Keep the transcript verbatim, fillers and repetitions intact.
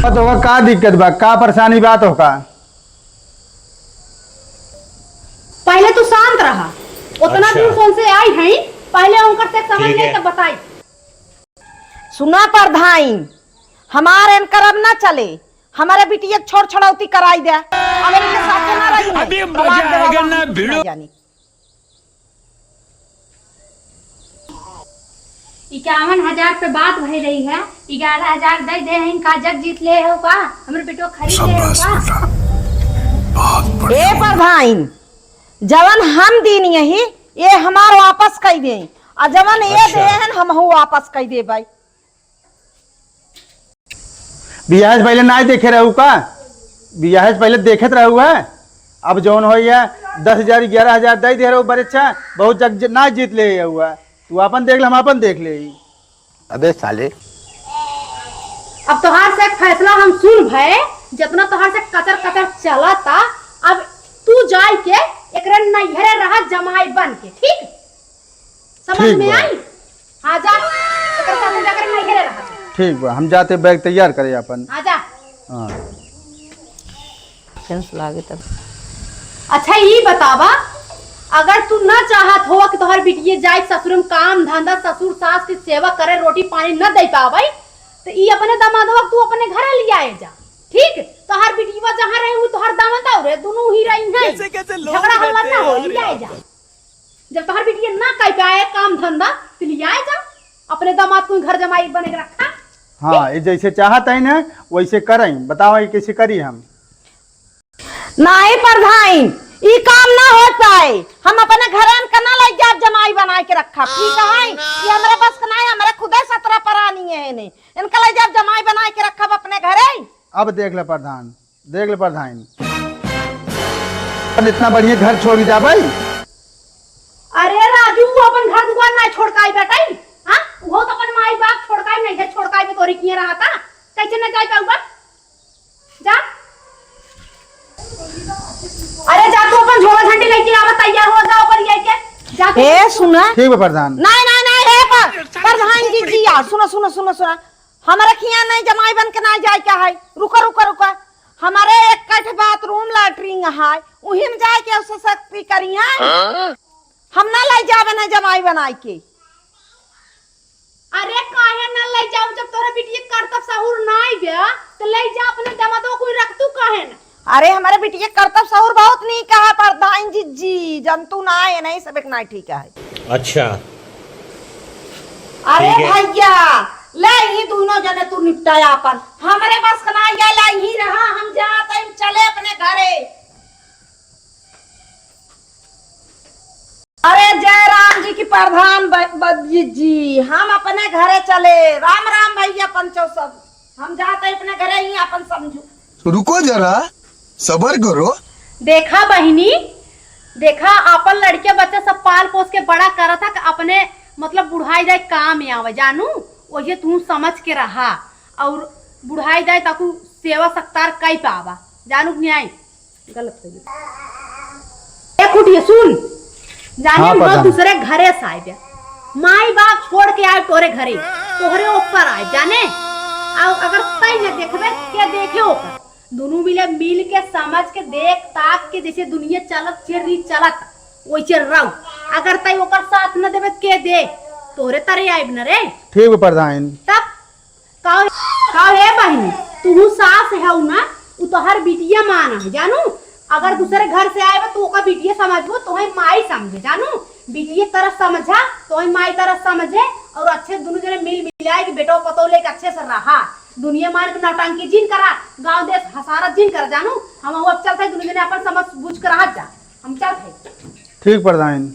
तो का दिक्कत बा, का परेशानी बा तो का? पहले तू शांत रहा, उतना अच्छा। दिन से उनसे आई है, पहले उनकर से समझ ठीक ले है। तब बताई। सुना परधाइन, हमार एनकर अब ना चले, हमारे बिटिया के छोड़ छोड़ौती कराई दे, अब इनके साथे ना रही है। अभी मजा तलाक देवा आएगा ना वाली भिड़ो। ना जानी। इक्यावन हजार पे बात भई रही है, ग्यारह हजार दे दे हैं, का जग जीत ले हो का? हमरे बेटो खरीद ले हो शाबाश का? बेटा, बहुत बढ़िया। ए परधाइन, जवन हम दीन यही, ये हमार वापस कई दे, और जवन ये अच्छा। दे हैं, हमहू वापस कई दे भाई। बियाह से पहले नाई देखे रहू का? बियाह से पहले देखत रहू है? अब जौन हो या दस हजार, ग्यारह हजार दे दे रहू, बड़े अच्छा, बहुत जग ज-, ना जीत ले हुआ। तू आपन देख ले, हम आपन देख ले। अबे साले। अब तोहार से एक फैसला हम सुन भए, जितना तोहार से कचर कचर चला था, अब तू जाई के एकरे नैहरे रहा जमाई बन के, ठीक? समझ ठीक में बा। आई? हाँ, जा। एकर साथे जाकर नहीं घेरे रहा। ठीक बा, हम जाते बैग तैयार करे आपन। हाँ, जा। हाँ। सेंस लागे तब। अच्छा, ई बतावा, अगर तू ना चाहत हो कि तोहर बिटिये जाए ससुर में काम धंधा, ससुर सास की सेवा करे, रोटी पानी न दे पावे, तो ई अपने दामादवा तू अपने घरे लियाए जा, ठीक? तोहर बिटिया जहाँ रहे, वो तोहर दामाद और रहे, दोनों ही रही हैं। कैसे, कैसे लोग झगड़ा हल्ला रहते ना हो, हैं, अरे लियाए बाप जा। रे। जब तोहर बिटिया ना कर पाए काम धंधा, तो लियाए जा, अपने दामाद को घर जमाई बने के रखा। हाँ, ये जैसे चाहत है ना, वैसे करें। बताओ, ये कैसे करी हम? नाहीं परधाइन, ई काम ना हो पाए। हम अपने घरे इनका ना ले जाब जमाई बनाए के रखब, ठीक है? ये हमरे बस का नाहीं, हमरे खुदे सतरा परानी है ने। इनका ले जाब जमाई बनाए के रखब अपने घरे। अब देख ले परधाइन, देख ले परधाइन। अब इतना बढ़िया घर छोड़ के जाबे? अरे राजू, वो अपन घर दुआर ना छोड़ के आई बेटा, हाँ? वो तो अपन माई बाप छोड़ के आई, नहीं है छोड़ के आई, तोरी किए रहा था, कैसे न जाए पाऊबा? जा। अरे जा, तू अपन झोला झंडी लेके आवा, तैयार हो जा, ओकर लेके जा तू। ए, सुना। ठीक बा, परधान। नहीं, नहीं, नहीं, हे पर-, परधान जी, जी, आ, सुनो, सुनो, सुनो, सुनो। हमरे खिया नहीं जमाई बन के नहीं जाए के है। रुका, रुका, रुका। हमारे एक कठ बाथरूम, लैट्रिन है, उही में जाए के उससे सख्ती करी है। हाँ? हम ना ले जावे ना जमाई बनाए के। अरे काहे ना ले जाऊ, जब तोरे बिटिया के करतब सहूर नाई बे, तो ले जा अपने दमादो कोई रख तू काहे ना? अरे हमारे बिटिया के करतब सहूर बहुत नीक है, परधाइन जी, जी, जंतु ना है, नहीं सब एक ना ठीक है। अच्छा। अरे ठीक है। भैया, ले ही दोनों जने तू निपटाया अपन, हमरे बस का ना, ये ले ही रहा, हम जात हैं, चले अपने घरे। अरे जय राम जी की परधान ब-, ब-, जी, जी, हम अपने घरे चले। राम राम भैया पंचो सब, हम जाते अपने घरे ही अपन समझू। रुको जरा, सबर करो। देखा बहिनी, देखा अपन लड़के बच्चे सब पाल पोस के बड़ा करत है, अपने मतलब बुढ़ाई जाए काम में आवे जानू, वही तू समझ के रहा और बुढ़ाई जाए ताकू सेवा सत्कार कई पावा जानू कि नहीं। गलत हो गई। ए खुटिया सुन, जाने हाँ, हम प्रधान। दूसरे घरे से आए बे। माई बाप छोड़ के आए तोरे घरे, तोहरे ऊपर आए जाने। और अगर तय न देखबे, के देखे ओकर? दोनों मिले मिल के समझ के देख ताक के जैसे दुनिया चलत, जे रीत चलत, वैसे रहो। अगर तय ओकर साथ न देबे, के दे? तोहरे तरे आइब न रे। ठीक बा प्रधान। तब काहे, काहे बहिनी, तुहू सास हऊ ना, उ तोहर बिटिया मान है, जानू। अगर दूसरे घर से आए बा, तू ओकर बिटिया समझबो, तोहे माई समझे, जानू। बिटिया तरह समझा, तोहे माई तरह समझे, और अच्छे दुनू जने मिल मिलाए के बेटो पतोह लेके अच्छे से रहा। दुनिया मान के नौटंकी जिन करा, गाँव देश हसारत जिन करा, जानू। हम अब चलते दुनू जने अपन समझ बूझ के रहा जा, हम चलते। ठीक प्रधान।